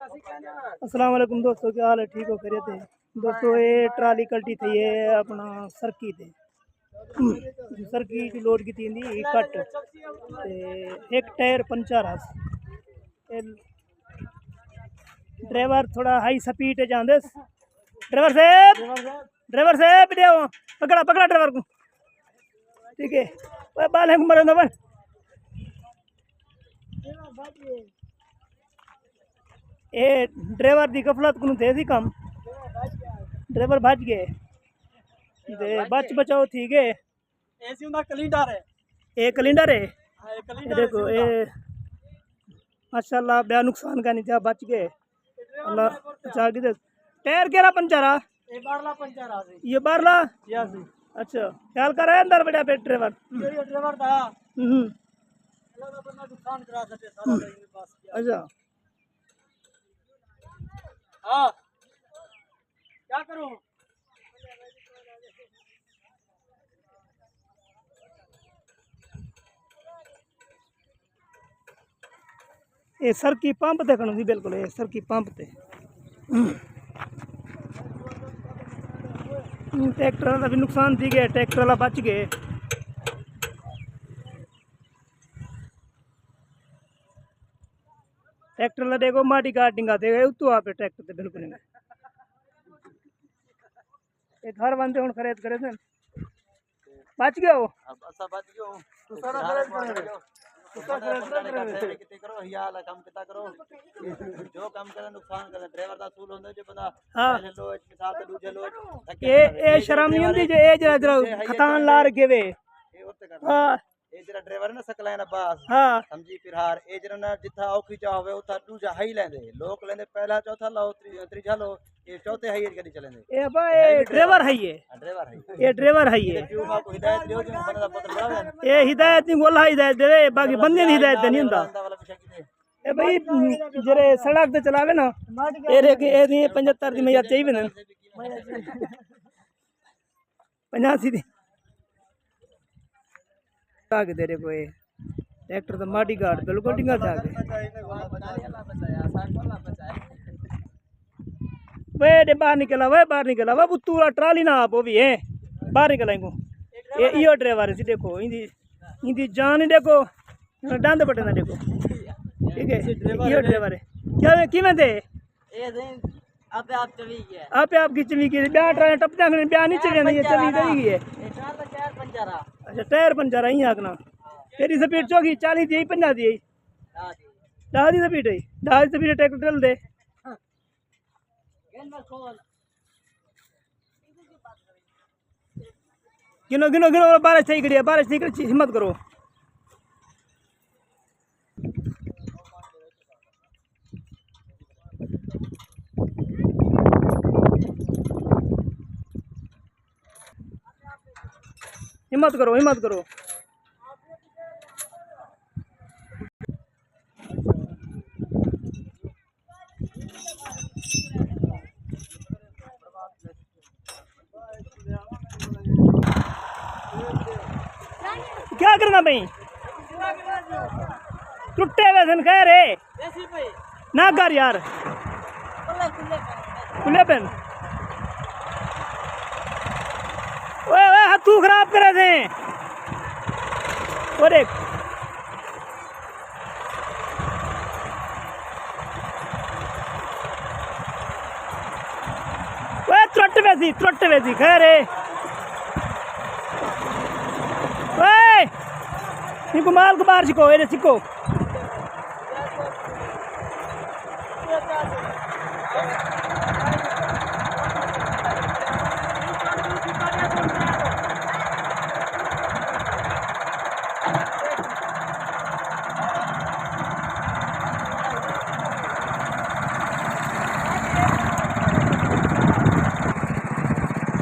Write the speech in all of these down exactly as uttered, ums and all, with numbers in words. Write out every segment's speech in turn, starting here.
السلام علیکم دوستو، کیا حال ہے؟ ٹھیک ہو؟ خیریت ہے؟ دوستو، یہ ٹرالی کلٹی تھی ہے اپنا سرکی تے۔ سرکی جو لوڈ کی تھی کٹ، تے ایک ٹائر پنچر ہے۔ ڈرائیور تھوڑا ہائی سپیڈ تے جاندس۔ ڈرائیور صاحب، ڈرائیور صاحب، ݙیو، پکڑا، پکڑا ڈرائیور کو۔ ٹھیک ہے، اوے ٻالیں کو مرن دو بن۔ اے ڈرائیور دی غفلت کنوں تھے سی کم، ڈرائیور بھج ڳئے۔ تے بچ بچاؤ تھی ڳئے۔ اے سی ہوندا کلینڈر ہے۔ اے کلینڈر ہے؟ ہاں، اے اے کلینڈر ہے دیکھو، سی ہوندا۔ اے ماشاءاللہ، ٻیا نقصان کائنی تھیا، بچ ڳئے۔ اے ڈرائیور اللہ ڈرائیور بچا ڳئے۔ ٹائر کیڑھا پنچر آ؟ اے ٻاہرلا پنچر آ سی۔ یہ ٻاہرلا؟ جی ہاں سی۔ اچھا، خیال کر رہے اندر بڑا پہ ڈرائیور۔ یہ ڈرائیور تھا۔ ہوں۔ اللہ کا بندہ نقصان کرا سکے سارا۔ بس۔ اچھا۔ ہاں۔ کیا کروں؟ اے سرکی پمپ تے کھڑوں سی، بالکل اے سرکی پمپ تے۔ ٹریکٹر والا بھی نقصان تھی ڳئے، ٹریکٹر والا بچ ڳئے۔ ٹریکٹر والا ݙیکھو، ماٹی کاٹ ݙینگا تے اتو آپ ٹریکٹر تے بالکل نہیں۔ اے گھر وندے ہن خرید کرے تے بچ ڳئے ہو۔ اب اسا بچ ڳئے ہو۔ تساں نہ خرید کرے۔ تساں خرید کرے۔ کتے کرو، ہیا والا کم کتا کرو۔ جو کم کرے نقصان کرے، ڈرائیور دا اصول ہوندا جو بندہ ہاں۔ پہلے لو، مثال تے ݙوجھے لو، دھکے اے، نال اے شرم نہیں ہوندی جو اے جڑا، جڑا ݙوجھے ہئی خطان تے لار ڳئے وے۔ اے اتھے کرنا۔ ہاں۔ اے جڑا ڈرائیور ہے نا، سکلین عباس، ہاں۔ سمجھی پھرار، اے جڑا نا جتھا اوکھی جا ہوے، اتھا ݙوجھا ہئی لیندے۔ لوک لیندے پہلا، چوتھا لو، تری-، تریجھا لو، اے چوتھے ہئی اچ گݙی چلیندے۔ اے ابا، اے اے ڈرائیور ہئی ہے۔ ہاں، ڈرائیور ہئی۔ اے ڈرائیور ہئی ہے۔ پیو ماں کو ہدایت ݙیو جو بندہ دا پتر بݨاوے۔ اے ہدایت نہیں، اللہ ہدایت دے، باقی بندے دی ہدایت تے نہیں ہوندا۔ اللہ والا پیچھے کیتے۔ اے بھائی، جڑے سڑک تے چلاوے نا، اے ݙیکھ، اے دی پنجہتر دی میں یاد چاہیے نا۔ پنجاسی دی۔ آ کے تیرے کوئے ٹریکٹر تے ماڈی گارڈ بالکل ڈنگا تھا کے۔ وے دے باہر نکلا، وے باہر نکلا، وے بتورا ٹرالی نہ آپ بھی ہے۔ باہر نکلا کو۔ اے ایو ڈرائیور سی، دیکھو، ایندی، ایندی جان ہی دیکھو، ڈند بٹے نہ دیکھو۔ ٹھیک ہے، ایو ڈرائیور ہے۔ کیا وے، کیویں دے؟ اے سئیں، آپے آپ چوی ڳئے۔ آپے آپ کی چوی ڳئے، ٻیا ٹرائے ٹپ ڄاندے، ٻیا نہیں چوی ویندے، چوی ڳئی ہے۔ اے ٹائر دا ٹائر پنچر آ۔ اچھا، ٹائر پنچر آ، ایئں آکھنا۔ تیݙی سپیڈ چوکی، چالیہہ دی آئی، پنجاہ دی آئی؟ ݙاہ دی۔ ݙاہ دی سپیڈ آئی، ݙاہ دی سپیڈ ٹریکٹر ٹل دے۔ گن بس کھول۔ گنو، گنو، گنو، بارش تھئی کھڑی ہے، بارش تھئی کھڑی ہے، ہمت کرو۔ ہمت کرو، ہمت کرو۔ کیا کرنا پئی؟ ٹٹے ویسن، خیر ہے؟ نہ کر یار۔ کھلے پن۔ اوئے، اوئے، ہتھوں خراب کرے تھے۔ او دیکھ۔ اوئے، ترٹ ویسی، ترٹ ویسی، خیر ہے۔ اوئے، ایکوں مال کوں ٻاہر سکو، ایݙے سکو۔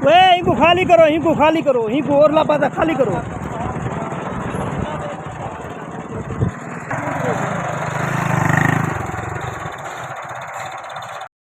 وے، اینکوں خالی کرو، اینکوں خالی کرو، اینکوں اورلا پاسا خالی کرو۔